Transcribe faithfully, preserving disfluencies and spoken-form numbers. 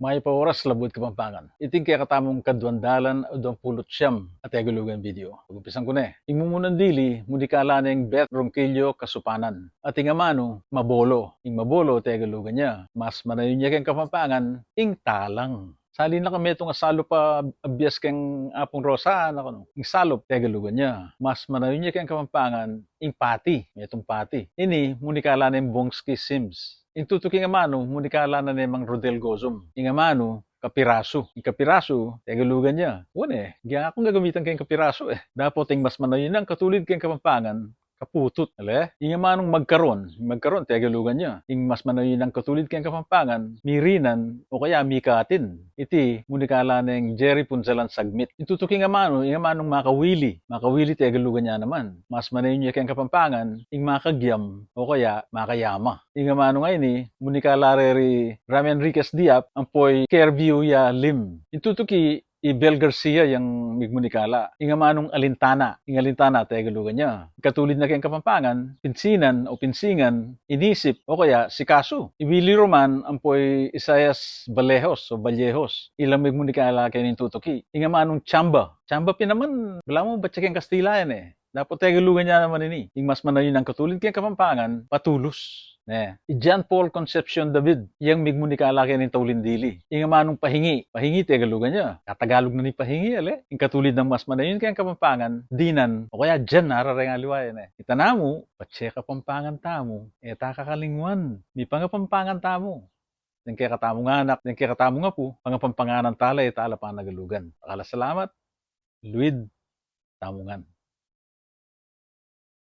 Mayap a oras, Labuad Kapampangan. Iti ing kekatamung kaduang dalan a duang pulu't siyam a Tegalugan video. Pag-umpisan ku ne. Ing mumunang dili, munikala neng Beth Ronquillo Kasupanan. At ing amanu, mabolo. Ing mabolo, Tegalugan ya. Mas manayun ya keng Kapampangan, ing talang. Sali na ka, metung a salup a abias keng Apung Rosa, naku, ing salup, Tegalugan ya. Mas manayun ya keng Kapampangan, ing pati, metung pati. Ini, munikala neng Bongski Sims. Ing tutuking amanu, munikala na ne Mang Rodel Gozum. Ing amanu, kapirasu. Ing kapirasu, Tegalugan ya. Wa ne, giyang aku gagamitan keng kapirasu e. Dapot ing mas manayun nang katulid keng Kapampangan, kaputut. Ale? Ing amanung magkaron, ing magkaron, Tegalugan ya. Ing mas manayun nang katulid keng Kapampangan, mirinan, o kaya mikatin. Iti, munikala neng Jerry Punzalan Sagmit. Ing tutuking amanu, ing amanung makawili. Makawili, Tegalugan ya naman. Mas manayun ya keng Kapampangan, ing makagyam, o kaya makayama. Ing amanung ayni, munikala re ri Ram Enriquez Diap, ampo i Kerview ya Lim. Ing tutuki, i Bel Garcia yang migmunikala. Ing amanung alintana, ing alintana, Tegalugan ya. Katulid na keng Kapampangan, pinsinan o pinsingan, inisip, o kaya sikasu. I Willy Roman, ampo i Isaias Vallejos o Vallejos, ila migmunikala keni ning tutuki. Ing amanung tsamba. Tsamba pin naman, balamu batse keng Kastila yan e. Dapot Tegalugan ya naman ini. Ing mas manayun nang katulid keng Kapampangan, patulus. Ne. I John Paul Concepcion David, yang migmunikala keni ning tauling dili. Ing amanung pahingi, pahingi, Tegalugan ya. Katagalug na ni pahingi, ale? Ing katulid nang mas manayun keng Kapampangan, dinan, o kaya diyan, ara reng aliwa yan e. Ita namu, patse Kapampangan tamu, e ta kakalingwan, mipangapampangan tamu. Deng kekatamung anak, deng kekatamung apu, pangapampanganan tala, e tala panagalugan. Dakal a salamat, luid tamu ngan.